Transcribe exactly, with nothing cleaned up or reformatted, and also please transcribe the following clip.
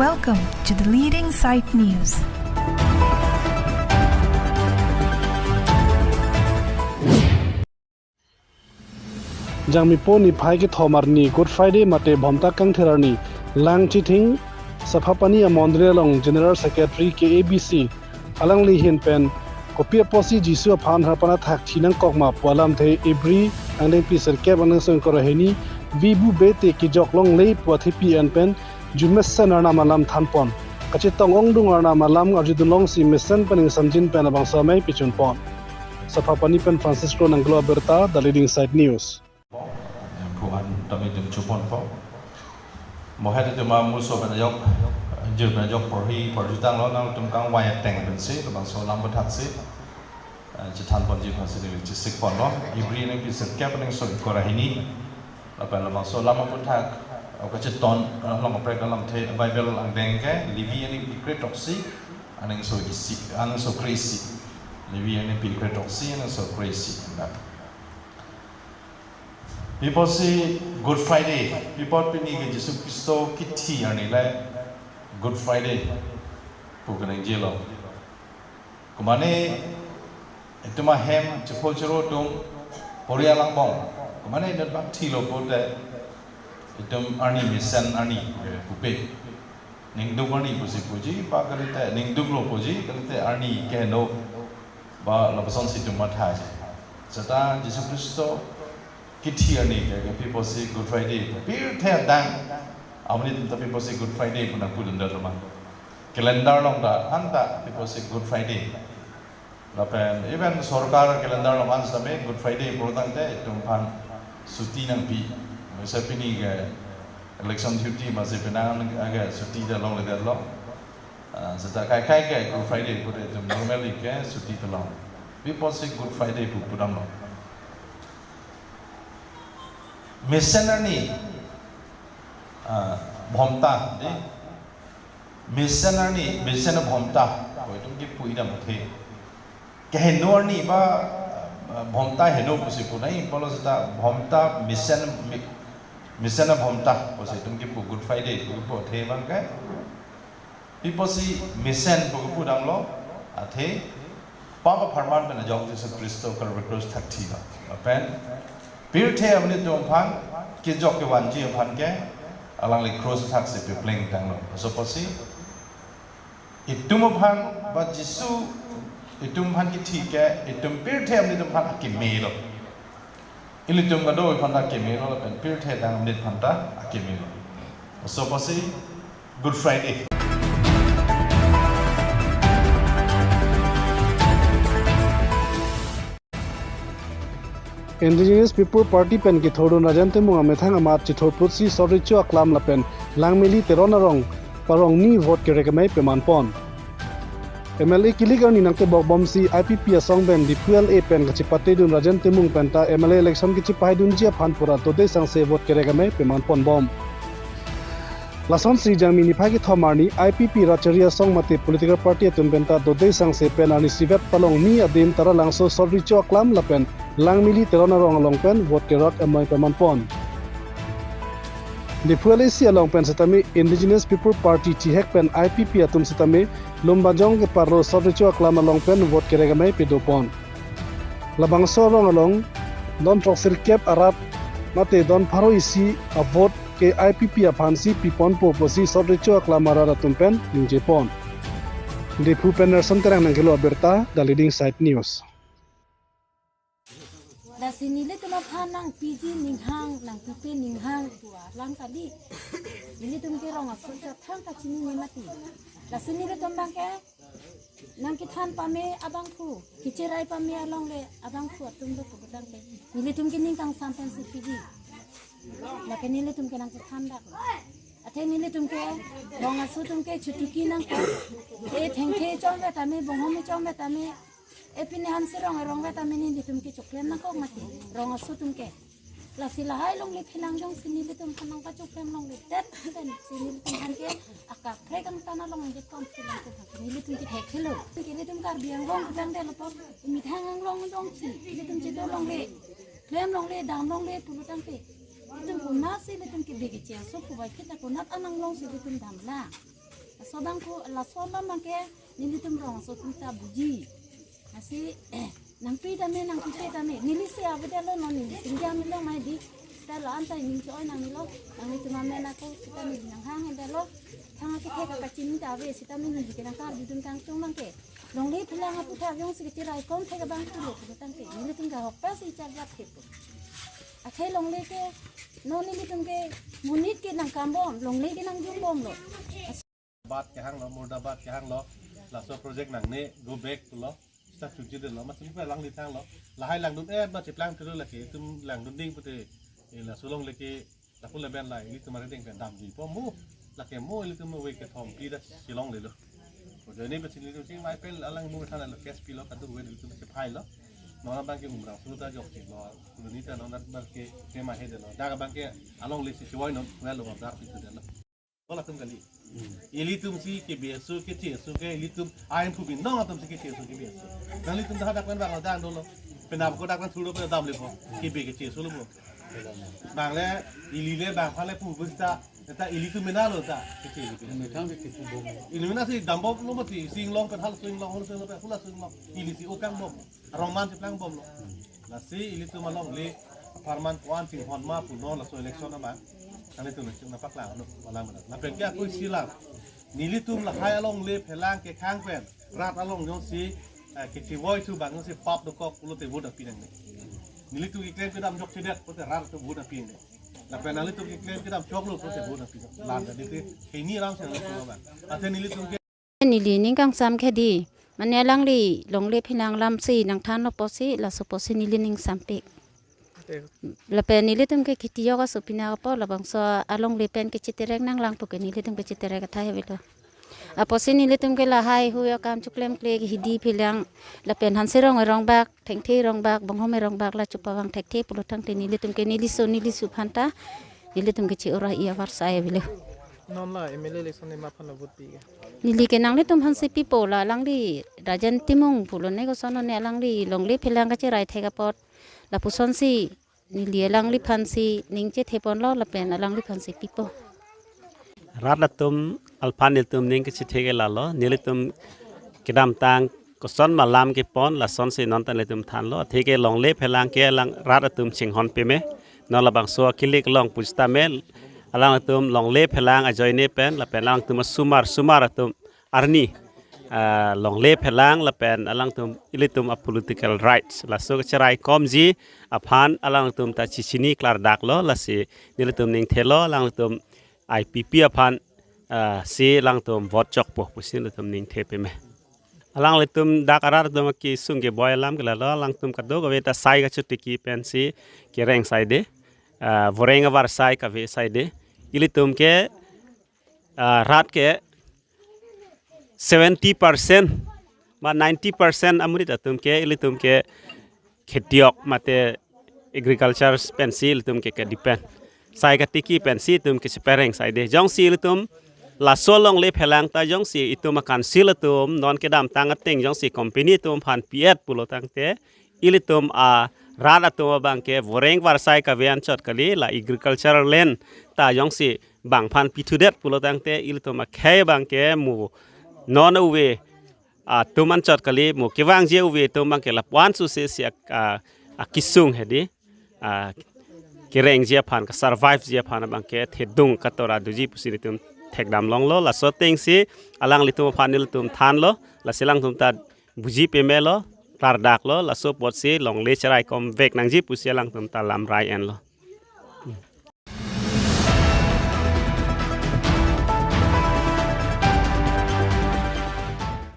Welcome to the leading site news. Jangmipo niphai kethom arni Good Friday mate Bhomta kangthir arni Langchithing Saphapani amondri along General Secretary K A B C alangli ahin pen kopi apotsi Jisu aphan harpan athak thi nangkok ma pu alamthe Ibri angdengpi sirkep angdengso ingkoi ra hini, vi bu bete kejok longle pu athepi en pen Jumesen arnam alam thanpon. Kachetong ongdung arnam alam arjudun longsi mesen pen ingsamjin pen labangso amei pachunpon. Saphapani pen Francisco Nanggelo abirta, The Leading Site News. Phu an tame dum chupon po. Mohet itu ma muso pen ajok, jir pen ajok porhi, porjutanglo, nangtum kangvai ateng pensi, labangso alam aputhak si. Eh, chethanponji aphansi neli chesikponlo. Ibri angdengpi sirkep angdengso ingkoi ra hini. Lapen labangso alam aputhak, eh, kachetong, eh, along kaprek alamthe Bible angdeng ke, Levi angdengpi kre-throksi, angdengso isi, angdengso kre-isi. Levi angdengpi kre-throksi, angdengso kre-isi. Nang. Pi apotsi Good Friday, pi apot pini ke Jisu Khristo kithi arni le Good Friday pu kenangsotlo. Komane itum ahem chepho chero atum pori alang bong. Komane inut bang thilo pote itum arni mesen arni pupe. Ningduk arni pusi puji, ba kalite ningduklo puji, kalite arni keheno ba lapuson si itum mathaji. Seta Jisu Khristo kithi arni ke, ke pi apotsi Good Friday. Pirthe adang amonit ta pi apotsi Good Friday pu nangpudun det ma? Calendar along ta, anta pi apotsi Good Friday. Lapen even sorkar calendar along an sitame Good Friday pulotangte itum aphan chuti nangpi. Mesa pini ke election duty masi penang age chuti ta longledetlo. Ah, seta kai kai ke Good Friday pute itum normally ke chuti ta long. Pi apotsi Good Friday pu pudamlo? Mesen arni, ah, Bhomta, de. Mesen arni, mesen Bhomta, ko itum kipu idam athe. Keheno arni ba, ah, Bhomta heno pusi pu nai, pulo seta Bhomta mesen, mi-, mesen Bhomta pusi itum kipu, Good Friday pu kipu athe abang ke. Pi apotsi mesen pu kipu damlo, athe pap apharman pen ajok Jisu Khristo Kalvari Krus athak thilo. Lapen pirthe amonit atum aphan kejok kevanji aphan ke alangli krus athak si pepleng tanglo. Laso apotsi itum aphan ba Jisu itum aphan kithi ke itum pirthe amonit atum aphan akemelo. Ilitum kadokave aphan ta akemelo lapen pirthe adang amonit aphan ta akemelo. Laso apotsi Good Friday. Indigenous People Party pen kethurdun Rajen Timung amethang amat chethurputsi Sot Recho Aklam lapen Langmili Teron arong parong ni vote kerek amei pemanpon. M L A kilik arni nangtebok bomsi I P P asong pen Diphu L A pen kachepatedun Rajen Timung penta M L A election kachepahaidunji aphan pura dodei sangse vote kerek amei pemanpon bom. Lasonsi Jangmi niphai kethom arni I P P rachari asong mate political party atum penta dodei sangse pen arnisi vet palong ni adim Taralangso Sot Recho Aklam lapen Langmili Teron arong along pen vote kerek amei pemanpon. Diphu L A C along pen setame Indigenous People Party chihek pen I P P atum setame Lumbajong keparlo Sot Recho Aklam along pen vote kerek amei pedopon. Labangso arong along don throksirkep arat mate don pharo isi avote ke I P P aphansi piponpo pusi Sot Recho Aklam arat atum pen ningjepon. Diphu pen Nelson Terang Nanggelo abirta, The Leading Site News. Lasi nelitum aphan nangpiji ninghang, nangpipe ninghang tua lang kali. Nelitum ke rong aso chathang kachinine mati. Lasi nelitum abang ke nangkethan pame abangphu, kecherai pame alongle abangphu atum do putangte nelitum ke ning kangsam pensi piji. Lake nelitum ke nangkethan dak. Athe nelitum ke rong aso atum ke chutuki nangkok. E thengthe chom vetame, bonghom chom vetame, e pine hansi rong arong vetame nelitum ke choklem nangkok mati rong aso atum ke. Lasi lahai longle phelang jongsi nelitum aphan nangpachoklem longledet pensi nelitum aphan ke akaprek angtan along angjeton si nelitum aphan ke nelitum ke thekthe lo. Nelitum Karbi Anglong pudang delo po, methang Anglong dongsi nelitum chedo longle, klem longle, dam longle pulotangte itum konatsi nelitum ke bigi chengso kubai kita konat an Anglongsi nelitum damlang. Laso abang ko, laso alam abang ke nelitum rong aso atum ta buji. Lasi nangpi tame, nangpipe tame. Neli si avedetlo, non neli sinjam long mai di. Seta la-an ta ning choi nangnelo, nanglitum amen ako, seta neli nanghang-edetlo. Thang akethe kapachini ta ave, seta neli ke nangkarjudun kangtung abang ke. Longle phelang aputhak jongsi kachiraikom thek abang pulo pulo tangte, nelitum ke ahokpet si chajak thepo. Akhei longle ke, non nelitum ke monit ke nangkambom, longle ke nangjungbomlo. Bat kehanglo, Murdabad kehanglo, laso project nangne, go back pulo, seta chunchedetlo, masi pu alangli thanglo. Lahai langdun-et ma cheplang thulo lake, itum langdun ding pute, eh, laso longle ke, lapu leben la, ilitum arideng pen damjuipo mu, lake mu, ilitum mu we kethom pi da Shillong lelo. Ko joine pe sini tu sing mai pel alang mu than lo, case pilo, kaduk we ilitum ke phailo. Non abang ke Umrangso ta jokchelo, koloni ta non abang ke tema hedetlo. Dak abang ke alongle si choi non, we lo dar pitudetlo. Ko latum kali. Ilitum si kebi aso, keche aso ke ilitum ain phu bin nong atum si keche aso kebi aso. Nanglitum dah dak pen bang dang dolo. Penap ko dak pen thulo pen damlepo. Kebi keche aso lo bo. Bang le, ili le bang phale pu bus ta. Ta ilitum mena lo ta. Keche ilitum. Methang ke keche bom. Ili mena si dambom lo mati, singlong pen hal singlong, hal singlong pen hula singlong. Ili si okang bom. Rongman cheplang bomlo. Lasi ilitum alongle apharman ko-an chinghon ma punon laso election abang. Nanglitum nangchung nangpaklang no, malam mana. Lapen ke ako isi lang. Nelitum lahai alongle phelang kekhang pen rat along jongsi, eh, kechivoi thu abang jongsi pap dokok pulote vote nangpi nangne. Nelitum keklem kedam jokchedet pulote rat atum vote nangpi nangne. Lapen nanglitum keklem kedam choklo pulote vote nangpi nangne. Lan jadi te hini ram se nangtum abang. Athe nelitum ke Neli ning kangsam ke di, mane alangli longle phelang alam si nangthanlo pusi, laso pusi neli ning sampik. Lapen nelitum ke kheti yok aso pina kapo, labangso alongle pen kechiterek nanglang pu ke nelitum kechiterek athai avelo. Apotsi nelitum ke lahai hui akam choklemkle ke hidi phelang, lapen Hanse Rong erongbak, Thengthe erongbak, Bonghom erongbak, la chupavang thekthe pulo tangte nelitum ke neliso nelisu aphanta, nelitum ke chi-ora-i avarsai avelo. Non la M L A election ne ma aphan vote pi ke? Neli ke nanglitum aphansi pipo, la alangli Rajen Timung pulo ne, koson ne alangli longle phelang kacherai thek apot, lapusonsi neli alangliphansi ning chetheponlo lapen alangliphansi pipo. Rat atum aphan nelitum ning kachethe ke lalo, nelitum kedamtang koson ma alam kepon, lasonsi non ta nelitum thanlo. Athe ke longle phelang ke alang rat atum chinghon peme. Non labangso akilik along pusitame, alangtum longle phelang ajoine pen, lapen alangtum asomar, somar atum arni, ah, longle phelang lapen alangtum ilitum a political rights. Laso kacheraikomji aphan alangtum ta chichini klardaklo, lasi nelitum ningthelo, alangtum I P P aphan, ah, si alangtum vote chokpo pusi nelitum ningthe peme. Alanglitum dak arat atum kesung keboi alam ke lalo, alangtum kadokave ta sai kachotiki pensi kereng saide, ah, voreng avarsai kave saide. Ilitum ke, ah, rat ke seventy percent ba ninety percent amonit atum ke ilitum ke khetiok mate agriculture pensi ilitum ke, ke depend. Sai katiki pensi itum ke chepereng saide. Jongsi ilitum laso longle phelang ta jongsi itum a council atum non kedamtang ateng jongsi company atum aphan pi-et pulo tangte, ilitum arat atum abang ke voreng varsai kave anchot kali, la agricultural land ta jongsi bang aphan pithudet pulo tangte, ilitum akhei abang ke mo non uve atum anchot kali, mo kevangji uve atum abang ke lapu-an suse si ak-, a, akesung hedi, a, kerengji aphan, ka survive ji aphan abang ke thedung katora doji pusi nelitum thekdam longlo. Laso atengsi alanglitum aphan nelitum thanlo, lasi alangtum ta buji pemelo, klardaklo, laso apotsi longle cheraikomvek nangji pusi alangtum ta lamrai enlo.